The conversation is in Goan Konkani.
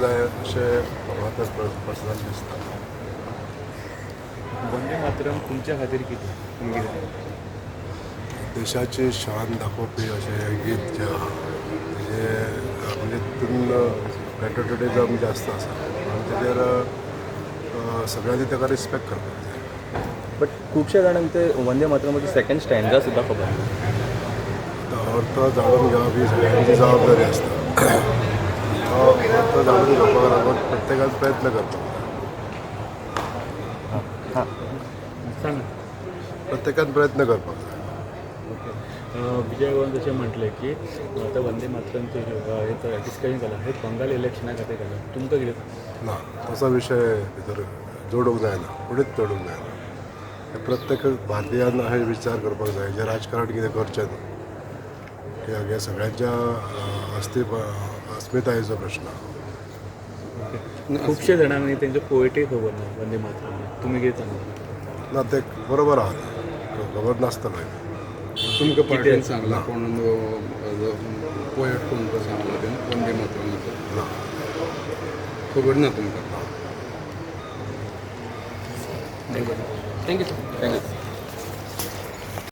जाय अशें म्हाका तर पर्सनल दिसता. वंदे मातरम तुमच्या खातीर कितें, तुमी कितें? देशाची शान दाखोवपी अशें हें गीत जें आहा, तेजें म्हणजे तितून पेट्रोटिजम जास्त आसा आनी तेजेर सगळ्यांनी ताका रिस्पेक्ट करपाक जाय. बट खुबश्या जाणांक ते वंदे मातरमाची सेकंड स्टँजा सुद्दां खबर ना. आतां अर्थ जाणून घेवप ही सगळ्यांची जबाबदारी आसता. तो अर्थ जाणून घेवपाक लागून प्रत्येकान प्रयत्न करपाक जाय. सांगा. प्रत्येकान प्रयत्न करपाक जाय. ओके, विजय बाबान जशें म्हटलें की आतां वंदे मातरमचें हे डिस्कशन जालां, हे बंगाल इलेक्शना खातीर जालां, तुमकां कितें? ना, तसो विशय भितर जोडूंक जायना, कोणीच जोडूंक जायना. हे प्रत्येक भारतीयान अशें विचार करपाक जाय, जें राजकारण कितें करचें न्हू, कित्याक हे सगळ्यांच्या अस्मितायेचो प्रश्न. ओके, खुबशे जाणांक न्ही तेंचे पोएटरी खबर ना वंदे मातरम, तुमी कितें सांगता? ना, ते बरोबर आहा, तें खबर नासतलें. तुमकां पार्टीन सांगला कोण पोएट कोण तो सांगला तें वंदे मातरमाचो? ना. खबर ना तुमकां? Thank you, sir. Thank you.